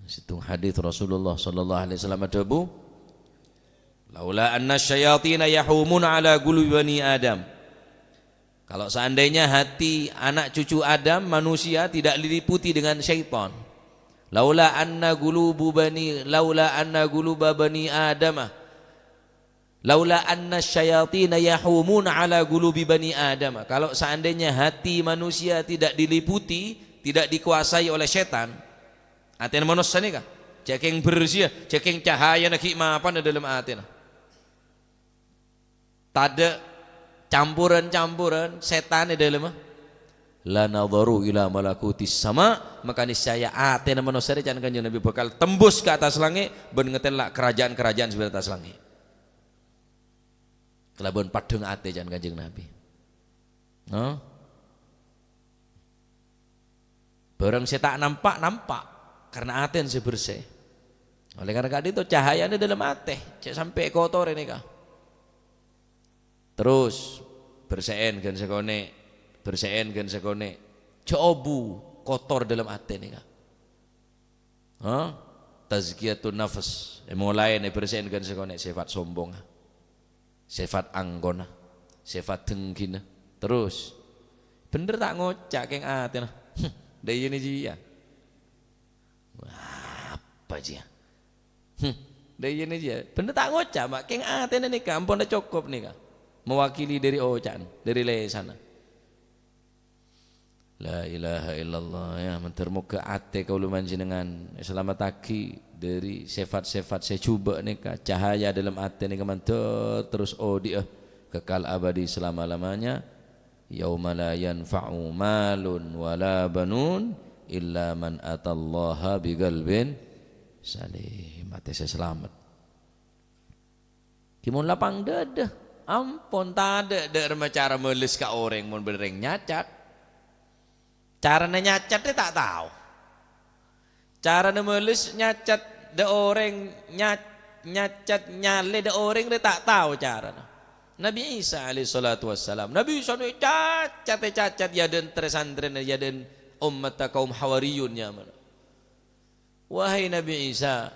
Sèttong hadits Rasulullah sallallahu alaihi wasallam adhâbu, "Laula anna syayatina yahumuna ala qulubi bani Adam." Kalau seandainya hati anak cucu Adam, manusia, tidak diliputi dengan syaitan. Laula anna qulubu bani, laula anna quluba bani Adama, laula anna syayatina yahumuna ala qulubi bani Adama. Kalau seandainya hati manusia tidak diliputi tidak dikuasai oleh setan, atèna manossa nèka jhâ' kèng bersèya, jhâ' kèng cahayana ghi' mapan è dâlem atèna. Tadâ' camporan-camporan setan è dâlemma. "La nadharu ila malakutis sama," maka niscaya atèna manossa rè can Kanjeng Nabi bhâkal tembus ka attas langngè' bân ngatèla' karaja'an-karaja'an sè bâdâ è attas langngè'. Kalabân paddhâng atè can Kanjeng Nabi. No? Bârâng sè ta' nampa', nampa', karna atèna sè bersè. Oleh karna ka'dinto cahayana dâlem atè, jhâ' sampè' èkotorè nèka. Terros, bersè'è ghân sakonè', bersè'è ghân sakonè'. Jhâ' obu kotor dâlem atè nèka. Ha? Tazkiyatun nafs. Èmolaè nèka bersè'è ghân sakonè' sèfat sombongnga. Sèfat angkona, sèfat dengghina. Terros, bhendher ta' ngoca' kèng atèna, "Huh, dâ' iyâ nè jiyâ. Apa jiyâ? Huh, dâ' iyâ nè jiyâ." Bhendher ta' ngoca', ma' kèng atèna nèka ampon la cokop nèka mewakili dâri oca'na, dâri lèsanna. La ilaha illallah, ya, mandhâr moghâ atè kaulâ panjhennengan èsalamettaghi dâri sèfat-sèfat sè jhubâ' nèka, cahaya dâlem atè nèka mandhâr terros odi'â kekal abadi selama-lamanya. "Yauma la yanfa'u malun wala banun illa man atallaha biqalbin salim." Atè sè salamet. Ghi mon lapang dâdâ, ampon tadâ' dâ' remma cara mèlès ka orèng mon bâdâ rèng nyacat. Carana nyacat rè ta' tao. Carana mèlès nyacat dâ' orèng nya-, nyacat nyalè dâ' orèng rè ta' tao carana. Nabi Isa alaihi salatu wassalam. Nabi Isa nè cacat, è cacat è adâ'na trè-santrèna, è adâ'na ommatta kaum Hawariyun nyamana. Wahai Nabi Isa,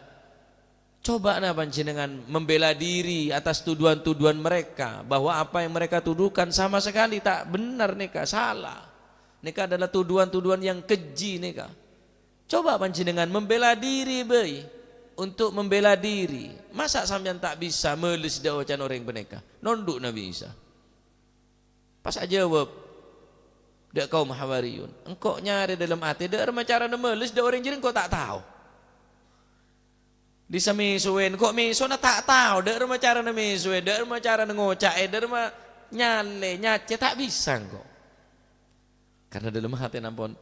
cobana panjhennengan membela diri atas tuduhan-tuduhan mereka bahwa apa yang mereka tuduhkan sama sekali tak benar nèka, salah. Nèka adalah tuduhan-tuduhan yang keji nèka. Coba panjhennengan membela diri bhâi untuk membela diri. Masa' sampèyan ta' bisa mèlès dâ' oca'na orèng panèka? Nondhu' Nabi Isa. Pas ajâwâb dâ' kaum Hawariyun, "Engko' nyarè dâlem atè, dâ' remma carana mèlès dâ' orèng jârèya engko' ta' tao. Dissa mèsowè, engko' mèsona ta' tao, dâ' remma carana mèsowè, dâ' remma carana ngoca'è, dâ' remma nyalè, nyacè, ta' bisa engko'." Karna dâlem atèna ampon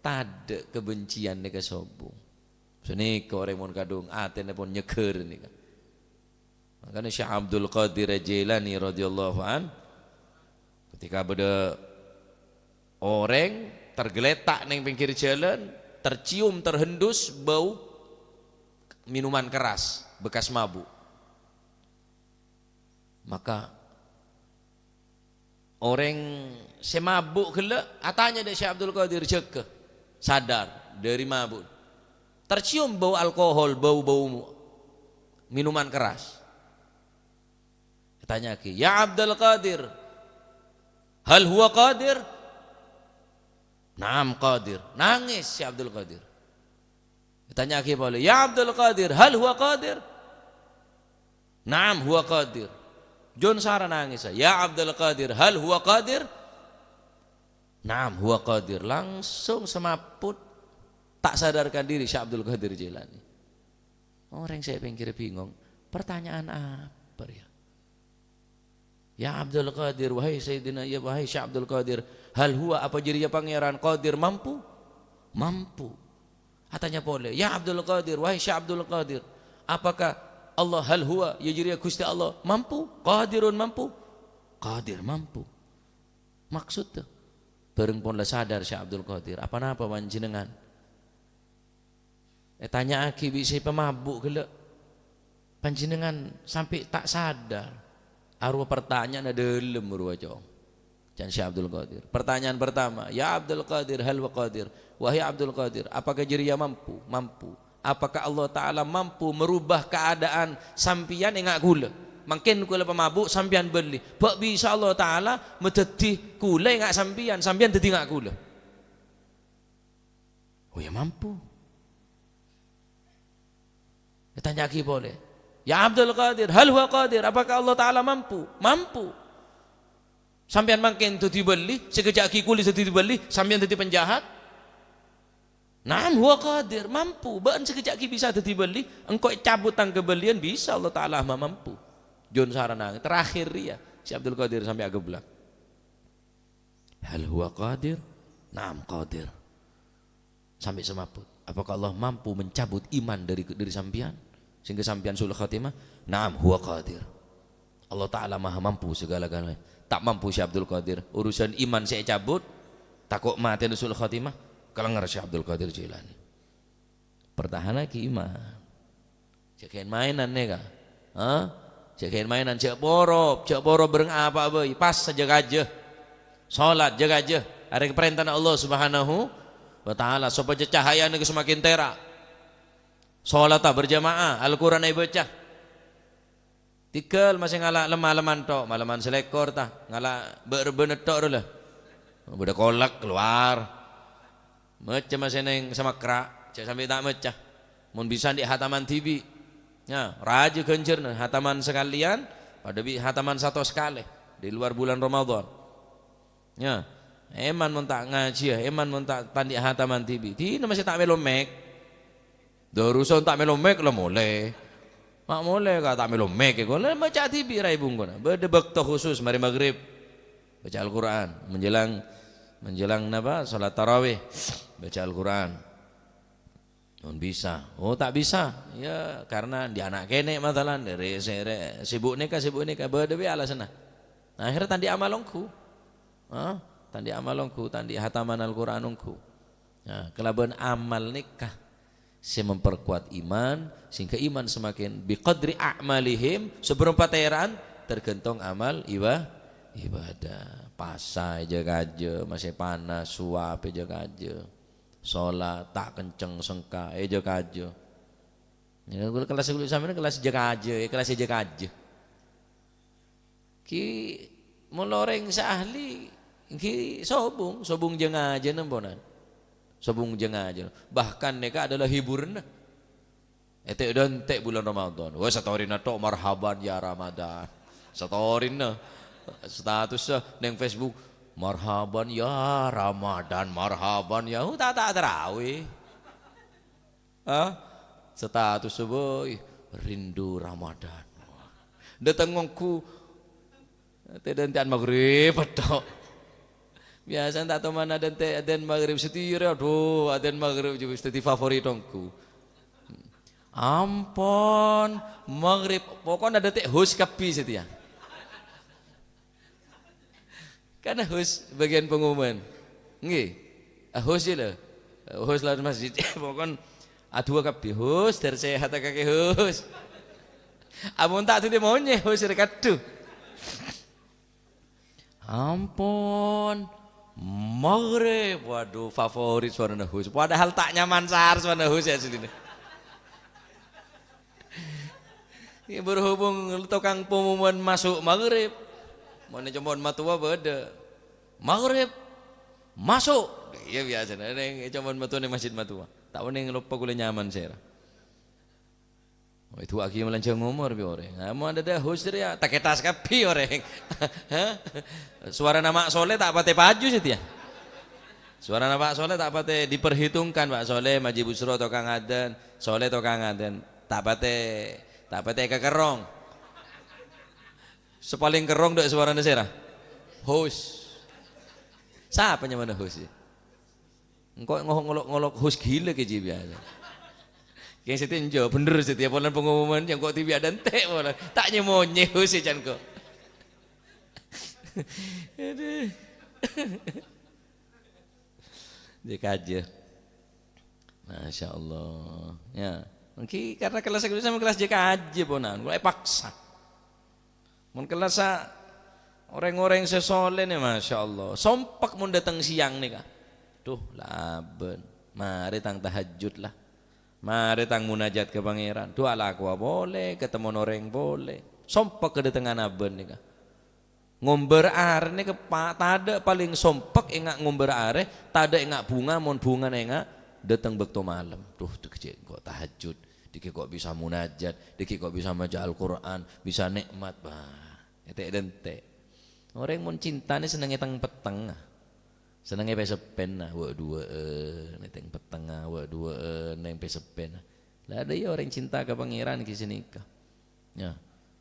tadâ' kebencian nèka sobung. Sanèka orèng mon kadhung atèna pon nyegghâr nèka. Mangkana Syekh Abdul Qadir Jailani radhiyallahu an, ketika bâdâ orèng tergeletak neng pinggir jalan, tercium, terhembus bau minuman keras, bekas mabuk. Maka orèng sè mabuk ghellâ' atanya dâ' Syekh Abdul Qadir, jâgâ, sadar dâri mabuk. Tercium bau alkohol, bau-bau mu-, minuman keras. Ètanya'aghi, "Ya Abdul Qadir, hal huwa qadir?" "Na'am, qadir." Nangès Syekh Abdul Qadir. Ètanya'aghi polè, "Ya Abdul Qadir, hal huwa qadir?" "Na'am, huwa qadir." Jhân sara nangèssa, "Ya Abdul Qadir, hal huwa qadir?" "Na'am, huwa qadir." Langsung semaput, tak sadarkan diri Syekh Abdul Qadir Jailani. Orèng sè èpèngghir bingung, pertanyaan apa rèya? "Ya Abdul Qadir, wahai Sayyidina, ya wahai Syekh Abdul Qadir, hal huwa, apa jârèya Pangèran qadir, mampu?" "Mampu." Atanya polè, "Ya Abdul Qadir, wahai Syekh Abdul Qadir, apakah Allah, hal huwa, ya jârèya Ghustè Allah, mampu? Qadirun, mampu?" "Qadir, mampu." Maksudda, bâreng pon la sadar Syekh Abdul Qadir, "Apa napa panjhennengan?" Ètanya'aghi bi' sè pamabuk ghellâ'. Panjhennengan sampè' ta' sadar. Arowa pertanyaanna dâlem rowa, Cong. Can Syekh Abdul Qadir. Pertanyaan pertama, "Ya Abdul Qadir, hal huwa qadir?" Wahai Abdul Qadir, apakah jârèya mampu? Mampu. Apakah Allah Ta'ala mampu merubah keadaan sampèyan enga' kaulâ? Mangkèn kaulâ pamabuk, sampèyan bâli. Bâ' bisa Allah Ta'ala madhâddhi kaulâ enga' sampèyan, sampèyan dhâddhi enga' kaulâ? Oh ya, mampu. Ètanya'aghi polè, "Ya Abdul Qadir, hal huwa qadir? Apakah Allah Ta'ala mampu?" "Mampu." Sampèyan mangkèn dhâddhi bâli, sè èghâjâ'aghi kaulâ dhâddhi bâli, sampèyan dhâddhi penjahat? Na'am, huwa qadir, mampu. Bâ'na sakejjhâ' ghi' bisa dhâddhi bâli, engko' ècabut tang kabâliyân, bisa, Allah Ta'ala Maha Mampu. Jhân sarana, terakhir rèya, si Abdul Qadir sampè' aghâbblâk. Hal huwa qadir? Na'am, qadir. Sampè' samaput. Apakah Allah mampu mencabut iman dari, dari sampèyan? Sehingga sampèyan su'ul khatimah? Na'am, huwa qadir. Allah Ta'ala Maha Mampu segala-galanya. Ta' mampu Syekh Abdul Qadir. Urusan iman sè ècabut, tako' matè su'ul khatimah, kalènger Syekh Abdul Qadir Jailani. Pertahanaghi iman. Jhâ' ghun-maènan nèka. Ha? Jhâ' ghun-maènan, jhâ' poro, jhâ' poro bhâreng apa'a bhâi. Pas jhâ-kajhâ. Salat jhâ-kajhâ. Arèya parèntana Allah Subhanahu wa Ta'ala, sopajâ cahayana semakin tèra'. Salata berjamaah, Al-Qur'an èbâca. Tèghâl masè ngala' lem-maleman tok, maleman salèkor ta, ngala' bâ'-rebbâna tok ro la. Bâdâ kolak kalowar. Maca masè neng samakra', jhâ' sampè' ta' maca. Mon bisa andi' hataman dhibi'. Ya, rajâ ghânjhârna hataman sakalèyan, padâ bi' hataman satos kalè di luar bulan Ramadan. Ya, èman mon ta' ngajhiyâ, èman mon ta', ta' andi' hataman dhibi'. Dinah masè ta' mèlo mèk. Darusan ta' mèlo mèk la molè. Ma' molè ka ta' mèlo mèk èko. La maca dhibi' raè bungkona. Bâdâ bâkto khusus marè maghrib. Baca Al-Qur'an. Menjelang, menjelang napa? Salat tarawih. Baca Al-Qur'an. Mon bisa. Oh, ta' bisa. Ya, karena andi' ana' kènè' masalan. Rè-, sè-, rè-, sibuk nèka, sibuk nèka. Bâdâ bi' alasanna. Nah, akhirnya ta' andi' amal ongghu. Hah? Ta' andi' amal ongghu, ta' andi' hataman Al-Qur'an ongghu. Nah, kalabân amal nèka sè memperkuat iman, sehingga iman semakin biqadri a'malihim, sabârâmpa tèra'an tergantung amal iba-, ibadah. Pasa èjâ-kajâ, masè panas, suwap èjâ-kajâ. Salat ta' kenceng sengka, èjâ-kajâ. Ya, kaulâ kellas kaulâ sampèyan kellas jâ-kajâ, ya, kellas jâ-kajâ. Ghi' mon orèng sè ahli, ghi' sobung, sobung jâ-ngajâna ponan. Sobung jâ-ngajâna. Bahkan nèka adalah hiburanna. Ètè'-dântè' bulân Ramadan. Wah, satorina tok, "Marhaban ya Ramadan." Satorina. Status, eh, neng Facebook, "Marhaban ya Ramadan, marhaban ya." Oh, ta', ta' tarawih. Hah? Status, "Boy, rindu Ramadan." Dâteng ongghu, tè-, dântè'an maghrib tok. Biasana ta' toman adân tè-, adân maghrib satèya, aduh, adân maghrib jâ-, wis dâddhi favorit ongghu. Ampon, maghrib, pokokna dântè' host kabbhi satèya. Kan host bagian pengumuman. Ngghi. Ah, host jâ lho. Host lewat masjid. Pokon adu'a kabbhi, host, dâr sehat kakè, host. Amun ta' dâddhi monyè, host, rè kadhu. Ampon. Maghrib. Waduh, favorit suarana host. Padahal ta' nyaman sar suarana host ya asline. Ya, berhubung tokang pengumuman masuk maghrib. Mon è compo'na matowa bâdâ. Maghrib. Masuk. Iyâ, biasana neng è compo'na matowa neng masjid matowa. Ta' onèng loppa kaulâ nyaman sèra. Oh, èdu'âaghi malanja ngomor bi' orèng. Nah, mon adâ' host rèya, ta' kètas kabbhi orèng. Hah? Suarana Mak Soleh ta' patè paju satèya. Suarana Pak Soleh ta' patè diperhitungkan, Pak Soleh, Maji Busro tokang adân, Soleh tokang adân. Ta' patè, ta' patè kakerrong. Sè palèng kerrong dâ' suarana sèra? Host. Sapa nyamana host? Engko' ngo-, ngolok-ngolok host ghilâ kè jiyâ biasa. Kèng sè tenjo, bhender sè tiap polana pengumuman, engko' dhibi' adântè' polana. Ta' nyè-monyè host è can engko'. Aduh. Jâ-kajâ. Masya Allah. Ya. Mungkin karena kelas satu sama kelas jâ-kajâ ponan. Kaulâ èpaksa. Mon kellas orèng-orèng sè soleh nè, Masya Allah. Sompek mon dâteng sèyang nèka. Duh, labân. Marè tang tahajjud la. Marè tang munajat ka Pangèran. Duh, alakowa polè, katemmo orèng polè. Sompek kadâtengnganna abân nèka. Ngombâr arè nèka pa-, tadâ' palèng sompek enga' ngombâr arè, tadâ' enga' bhunga, mon bhungana enga' dâteng bâkto malem. Duh, dhâggi' engko' tahajjud, dhâggi' engko' bisa munajat, dhâggi' engko' bisa maca Al-Qur'an, bisa nè'mat. Bâh, ètè'-dântè'. Orèng mon cintana sennengngè teng-petteng, ah. Senengngè pèseppèna, wâ' duwâ'ân, nètèng pettengnga, wâ' duwâ'ân, nèng pèseppèna. Lah, adâ' iyâ orèng cinta ka Pangèran ghi' sanèka. Ya.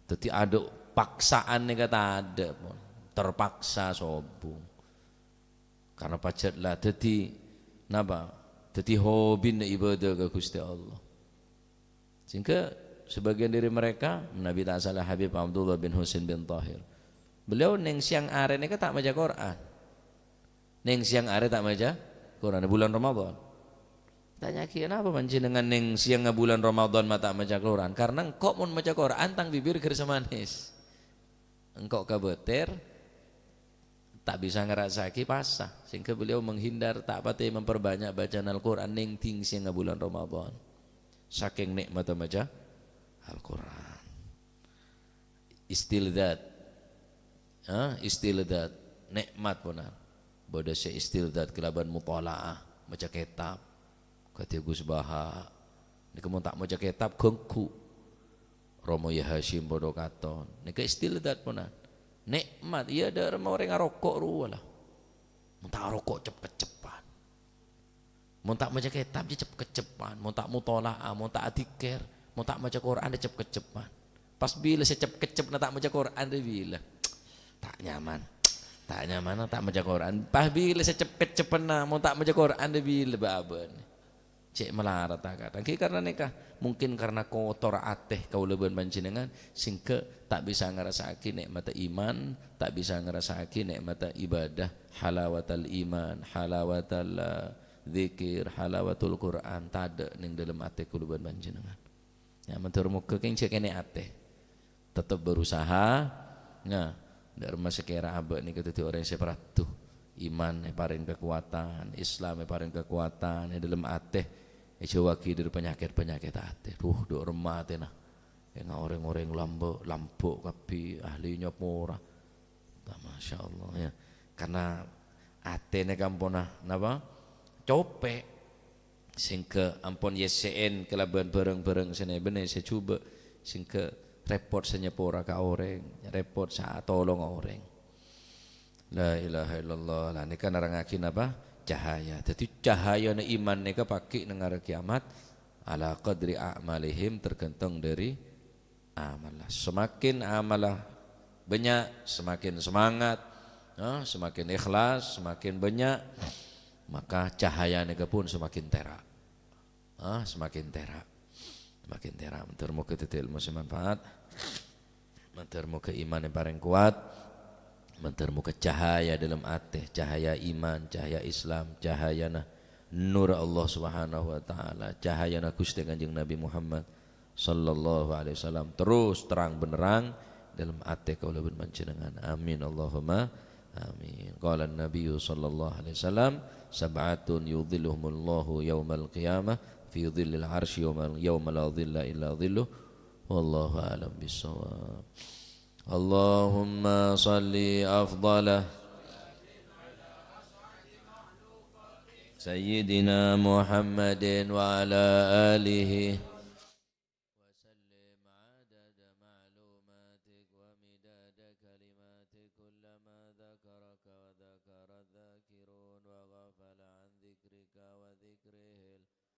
Dhâddhi adâ' paksaan nèka tadâ', pon. Terpaksa sobung. Karna pajhât la dhâddhi, napa? Dhâddhi hobina ibadah ka Ghustè Allah. Sehingga sebagian dari mereka, manabi ta' sala Habib Abdullah bin Husain bin Tahir. Beliau neng siang arè nèka ta' maca Qur'an. Neng siang arè ta' maca Qur'an, bulân Ramadan. Tanya'aghi, "Kenapa panjhennengngan neng siang bulân Ramadan ma' ta' maca Qur'an?" "Karna engko' mon maca Qur'an, tang bibir ghâr samanès. Engko' kabâter, ta' bisa ngarassa'aghi pasa." Sehingga beliau menghindar, ta' patè memperbanyak bacaan Al-Qur'an neng ding siang bulân Ramadan. Sakèng nè'matta maca Al-Qur'an. Istildzat. Ha, istildzat. Nè'mat, ponan. Bâdâ sè istildzat kalabân muthala'ah, maca kètab. Kadhi Gus Baha. Nèka mon ta' maca kètab, ghânggu. Rama Yah Hasyim padâ katon. Nèka istildzat, ponan. Nè'mat. Iyâ, dâ' remma orèng aroko' rowa, la. Mon ta' aroko' cep-keccepan. Mon ta' maca kètab, jâ cep-keccepan. Mon ta' muthala'ah, mon ta' adzikir, mon ta' maca Qur'an, jâ cep-keccepan. Pas bilâ sè cep-keccepna ta' maca Qur'an, rè bilâ? Ta' nyaman. Ta' nyamanna ta' maca Qur'an. Pas bilâ sè cep-keccepna, mon ta' maca Qur'an, rè bilâ bâ-abâ'na? Cè' malarat ta' kadhâng. Ghi karna nèka, mungkin karna kotor atè kaulâ bân panjhennengngan, sehingga ta' bisa ngarassa'aghi nè'matta iman, ta' bisa ngarassa'aghi nè'matta ibadah, halawatal iman, halawatal, eh, dzikir, halawatul Qur'an, tadâ' neng dâlem atè kaulâ bân panjhennengngan. Ya, mandhâr moghâ kèng jhâ' kènè' atè. Tetep berusaha. Nah, dâ' remma sakèra abâ' nèka dhâddhi orèng sè parlo. Iman èparèng kakowadhân, Islam èparèng kakowadhân è dâlem atè. Èjhâuwaghi dâri panyakèt-panyakèt atè. Duh, dâ' remma atèna. Ènga' orèng-orèng lambâ', lambâ' kabbhi, ahli nyopora. Nah, Masya Allah, ya. Karna atèna kampona, napa? Copè'. Sehingga ampon yèssè'èn kalabân bhârâng-bhârâng sè nè-, bânnè sè jhubâ'. Sehingga rèpot sè nyapora ka orèng, rèpot sè atolonga orèng. La ilaha illallah. Lah, nèka nerrangngaghi napa? Cahaya. Dhâddhi, cahayana iman nèka paghi' neng arè kiamat, ala qadri a'malihim, tergantung dâri amalla. Semakin amalla bânnya', semakin semangat, eh, semakin ikhlas, semakin bânnya', maka cahaya nèka pun semakin tèra'. Eh, semakin tèra'. Semakin tèra'. Mandhâr moghâ dhâddhi èlmo sè manfaat. Mandhâr moghâ iman èparèng kowat. Mandhâr moghâ cahaya dâlem atè, cahaya iman, cahaya Islam, cahayana nur Allah Subhanahu wa Ta'ala, cahayana Ghustè Kanjeng Nabi Muhammad sallallahu alaihi wasallam terros terrang-bhennerrang dâlem atè kaulâ bân panjhennengngan. Amin, Allahumma amin. Qala an-Nabiyyu sallallahu alaihi wasallam, "Sab'atun yudhilluhumullahu yaumal qiyamah fi dhillil arsy yaumal, yauma la dhilla illa dhilluh." Wallahu a'lam bissawab. Allahumma shalli afdala Sayyidina Muhammadin wa ala alihi.